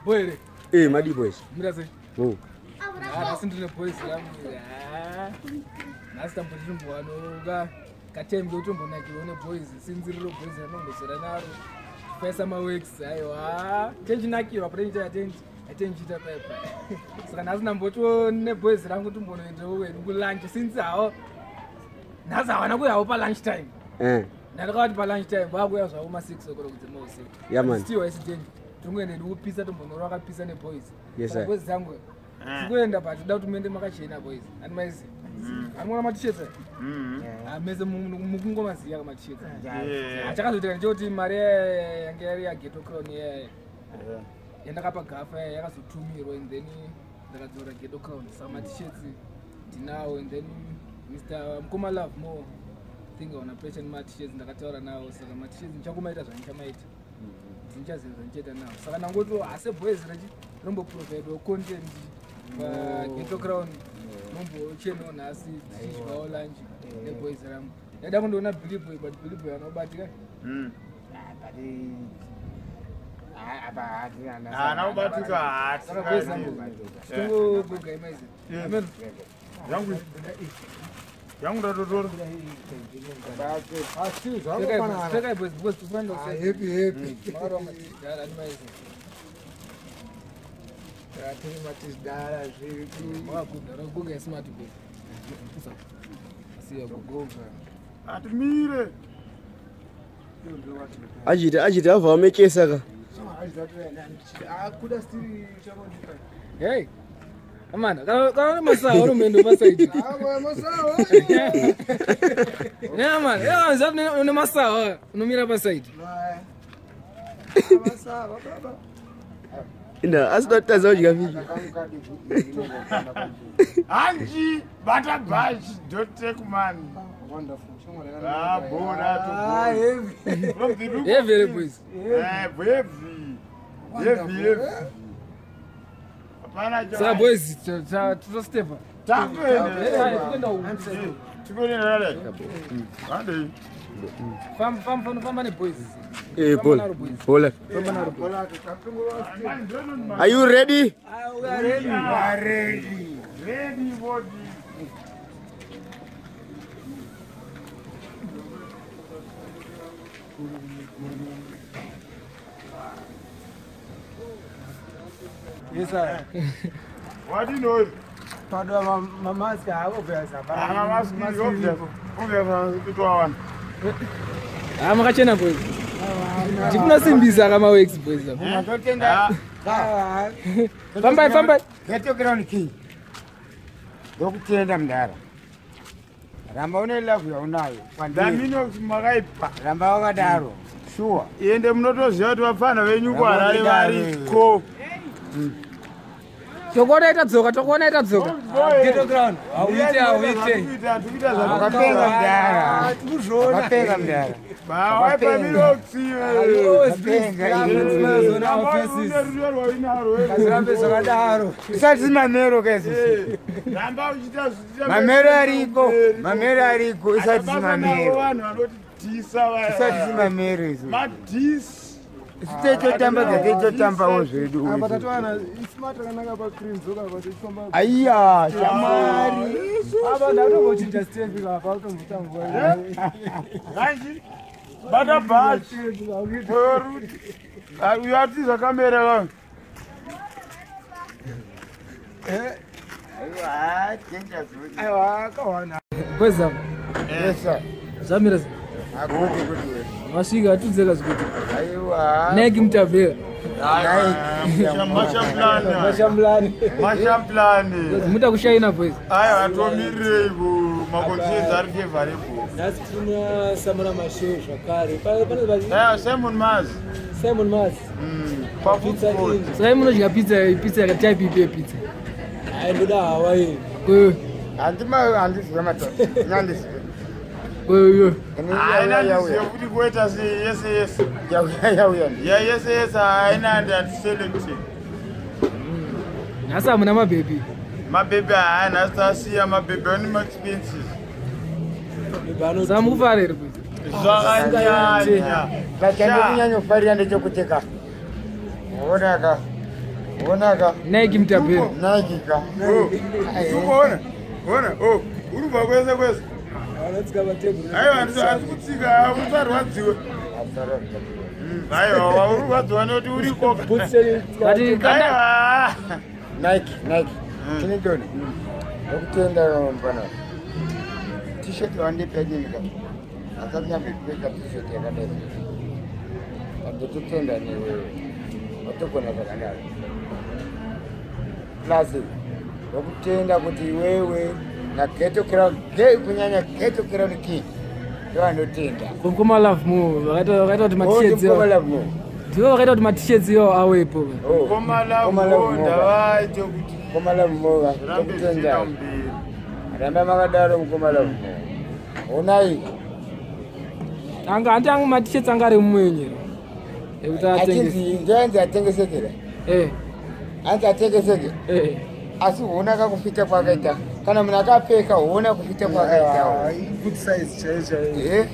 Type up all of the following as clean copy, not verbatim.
Boy Eh, madi boys. Mira sei. Oh. Nhasi ndine boys rangu. Nhasi tambotimbowanoka katembe utombonakirwa neboys sinziriro boys ranombozora naro. Faisa maworks aiwa. Tenchinakirwa prencha atenchiita paipa. Saka nhasi ndambotiwo neboys rangu timbonoendawo wedu kulunch since hawo. Nhasi hawana kuyawo palunch time. Eh. Ndakavati palunch time vakuya zvavo ma 6 o'clock dzemausiku. Yeah, man. Still accident. Tingoenda hedu kupisa tombonora vakapisa neboys. Yes, Saka sir. boys dzangu tikuenda but toda kuti muende makachena boys. Ani maizi. Anoona matishets aya? Mese mukungomaziya kamatishets. Achakazoitika ndechekuti mari yange yari yaGhetto Crown iyaya yandakapa gafa iya yakazotumirwa and then ndakadzora Ghetto Crown. Saka matishets ndinawo and then Mr. Mukoma Love More think aona pressure nematishets ndakataura nawo saka matishets ndichakumaita zvandichamaita. Ndichaziva zvandichaita nawo. Saka ndangoti ase boys rachi romboprovidewo content paGhetto Crown mombochenawo nhasi tichidyawo lunch neboys rangu. Ndaida kundoona Billy Boy but Billy Boy anobatika. Haana kubatika. Saka boys rangu tingogoga imaizi. Amen. Yangu ndatotora. Pfekai boys because tikuenda Happy happy. Makarwa matidhara ani maizi. Tiri matidhara zvedu. Makaguga, raguga smart boys. Asiya guga. Atimire. Achiti achiti abva amekesa ka. Kuda stiri chakondipa. Hey. Amanda, kana une masawa unomboenda pasaidi. Masawa. Yeah man, yeah zapi une masawa unomira pasaidi. Masawa baba. Inda asida kutadza kudya fishi. Hanji bata bash don't take money. Wonderful. Ah, bora to Ah, heavy. From the look. Heavy here boys. Eh, heavy. Heavy, heavy. Hapana Saka boys totostepa. Takuenda. Tikuenda uku. Tikuenda rale. Hande. Famba famba famba neboys. Eh, bola. Bola. Famba naro boys. Are you ready? We are ready. We are ready. Ready body. Yes sir. What do you know? Padwa mamask obvious. Ah, mask obvious. Obvious kutowana. Ah makachena boys. Ndikunosimbisa kama works boys. Ah, Fambai fambai. Ghetto Crown King. Ndokutenda mudhara. Ramba une love yaunayo. Kwandiri. Damino makaipa. Ramba wakadaro. Sure. Ende munotoziva kuti vapfana venyu kuHarare variko. Tokuona itadzoka, tokuona itadzoka. Ghetto Crown. Hauite hauite. Tukuita Wakapenga mudhara. Tikuzviona. Wakapenga mudhara. zvawaipa miroksi. Always bring Wakapenga smiles on our faces. Ngazvirambe zvakadaro. Usati mamero kaizvozvo. Ramba uchiita Mamero ariko. Mamero ariko. Isati mamero. Vanhu vanotidhisa vaya. Isati mamero izvo. Madhisi. Isu techotamba dzatechotambawo zvedu. Apa izvo. tatowana ismart rakanaka pa cream dzoka pa tichifamba. Aiya, shamwari. Apa ndatombochinja step apa utombotangwa. Hanji. Bata bhachi. Uyo atiza kamera vanhu. Aiwa, danger zone. Aiwa kawana. Boys zangu. Yes sir. Zvamira sei? Akuti kuti we. Masvika atudzeka zvikuti. Aiwa. Nike mutavhera. Mashamplani. Mashamblani. Mashamplani. Muta kushaina boys. Aiwa tomirirei maconcerts ari favorable. Nhasi tuna Samora Machel zvakare. Pane Aiwa Simon Mars. Simon Mars. Pafood court. Saka munodya pizza pizza type ipi yepizza? Hayi ndoda Hawaii. Kwe Handizive matata. Nyandizive. kwe Haina ndizive kuti kuita sei yese yese. Yauya yauya. Ya yese yese haina ndatiselect. Nhasi hamuna mabhebhi. Mabhebhi haya nhasi tasiya mabhebhi ane maexpenses. Saka mukufara here boys? Zvakanyanya. Chandiri kunyanyofarira ndechekuteka. Onaka. Onaka. Nike mutaperi. Nike ka. Ukuona? Ona, oh, urubva kwese kwese. Vanotsika matebhuru. Aiwa, handisi kutsika, usarwadziwe. Aiwa, ururwadziwa nekuti uriko. But kana Aiwa. Nike, Nike. Clinton. Ndokutenda mfana. T-shirt wandipa nini ka? Asati nyambipfeka t-shirt yakadai. Ndototenda newe. Watogona zvakadaro. Plus ndokutenda kuti iwewe na Ghetto Crown, kunyanya Ghetto Crown King. Ndovanotenda. Mukoma Love Mo vakaita kuti ma-t-shirts Mukoma iwawo. Love Mo. Ndivo vakaita kuti ma-t-shirts iwawo awepo. Mukoma Love Mo ndavaite kuti Mukoma Love Mo zvirambe zvichienda ndokutenda. mberi. Ramba makadaro Mukoma Love Mo. Onai. Anga hanti angu ma-t-shirts anga ari mumwenyero. Ekuti atengese. Achinzi ndoanzi atengesekera. Eh, Anzi atengeseke. eh. Asi huona kakufita kwakaita. Kana munhu akapfeka huona kufita kwakaitawo. Good size chaiyo chaiyo. Eh?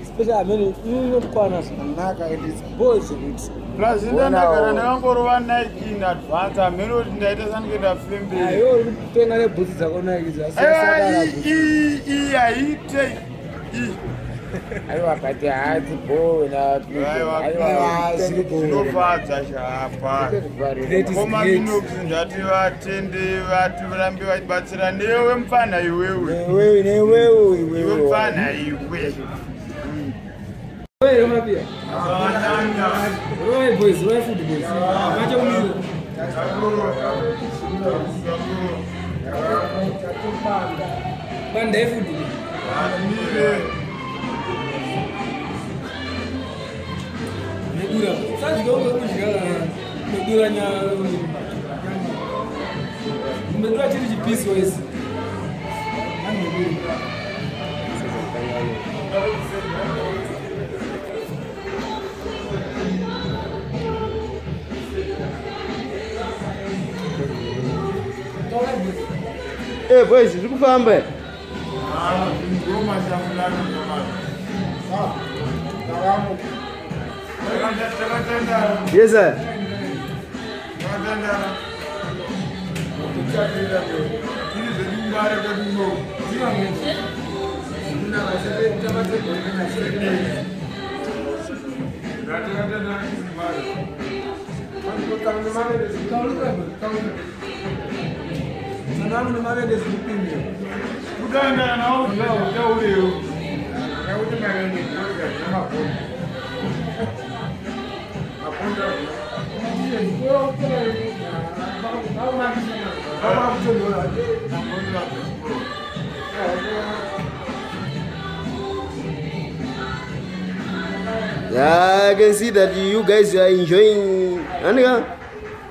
Especially amene inotokwana Naka and it's boys zvekuti. Plus ndandagara ndakangorova Nike in advance, hameno kuti ndaita sandikuenda femberi. Aiwa uri kutenga nebhutsu dzako Nike Aiwa, iyi haiite. Iyi. Aiwa but haati bho na Aiwa, Aiwa zvinofadza chapa. Great is Mukoma great. Minox ndati vatende vati varambe vachibatsira newe mupfana iwewe. Newewe newewe Iwe iwewe. mupfana iwe. Oi, mapia. Oi boys, oi food boys. Vache kumira. Bandai food. Atimire. Medura. Sadya unge kudya kana medura nyama. Medura chiri chipisi wese. Ani medura. Eh boys, zviri kufamba. Ngoma shafulana ngoma. Takatendana. Yes sir. Takatendana. Tiri zvedu mbare kwedu unoku. Takatendana tiri mbare. Sanamu nemavende zviripinda. Kutandana nawo zvaurewo. Nekuti mavende ndozvazvina mabhonzo. Mabhonzo Yeah, I can see that you guys are enjoying. Anika?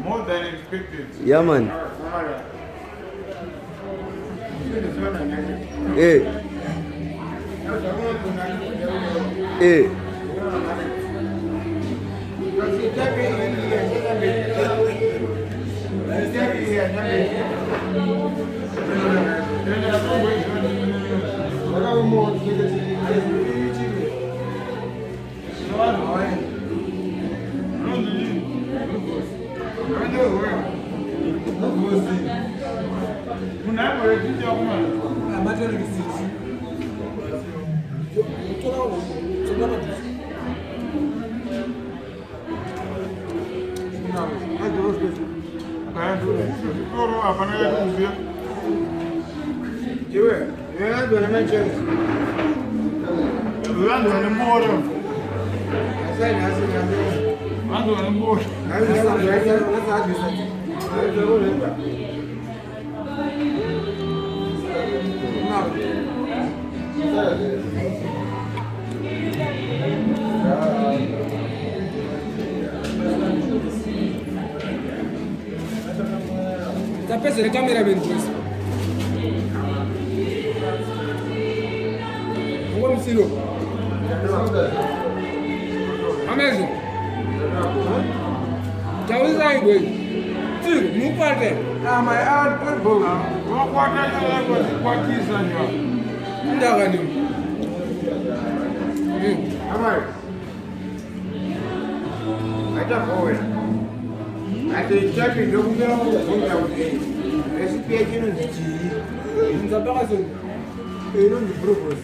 More than expected. Yeah man. Eh. Eh. Tapezere cameraman boys. Ngo msilo. Amazing. Tawisa igwe. Tiri mupate. Ah, my aunt put Ndaka ni. Amai. Aita bowe. Ati ndokumbira kubvunza kuti recipe yacho inonzi chii? Nzapakazoni. Inonzi brokos.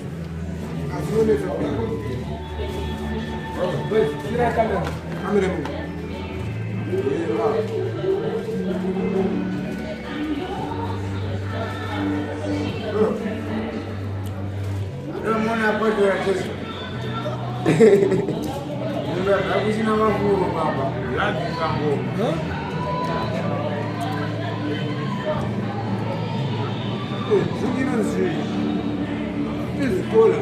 Asi inonetsa kubika. Boys, sira kamera. Kamera munhu. Ndomona patora tese. Munhu akusina mafuro baba. Yadzika ngoma. Drink inonzi izikola.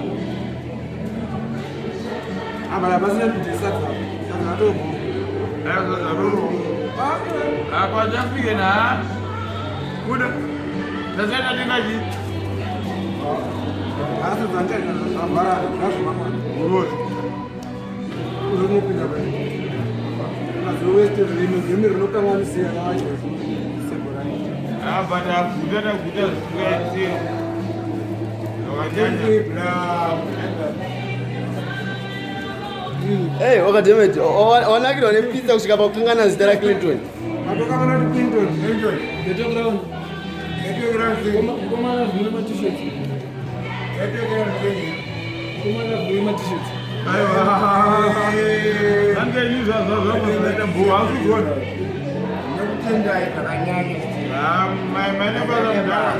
Apa pasina sadza. Sadza ratobo. Apa chafike na? Kuda. Tasaita tengachi. Asi dzanchaita zvavhara zvazvimamwana. Urozvo. Uri kunopinda pai. Azoweste rurimi rurimi runokanganisira vacho. But aguta taguta zvisingaitiri. Zvakanyanya. Hey, wakademeti wanakirwa nepizza kusvika pakukangana zita raClinton. Atokamana kuti Clinton. Clinton. Ghetto Crown. Ghetto Crown King. Komana vhura ma-t-shirts. Ghetto Crown King. Komana vhura ma-t-shirts. Aiwa. Zange ini zvazvazvaita mbuwa asikuona. Ndokutendai zvakanyanya. Maine basa mudhara.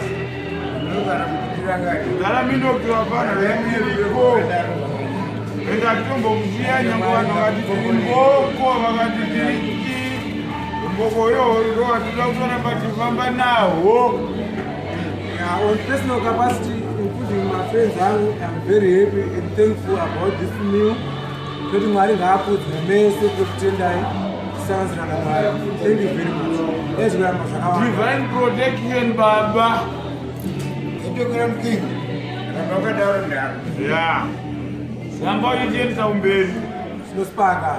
Munogara muchitirangari. Mudhara mindokiwa pano remiripo. Ende atitombokusiya nyange vanhu vakati tiri mboko vakati tiri chii. Mboko iyoyo ndowatinoda kutoramba tichifamba nahwo. Yeah, on personal capacity, including my friends angu, I'm very happy and thankful about this meal. Toti Mwari ngaakudzwe mese tokutendai tisanganisira naMwari. Thank you very much. Ezvikuramba zvakawanda. Divine protection baba. Ghetto Crown King. Ramba wakadaro ndaro. Yeah. Ramba uchitiendesa kumberi. Tinospaka.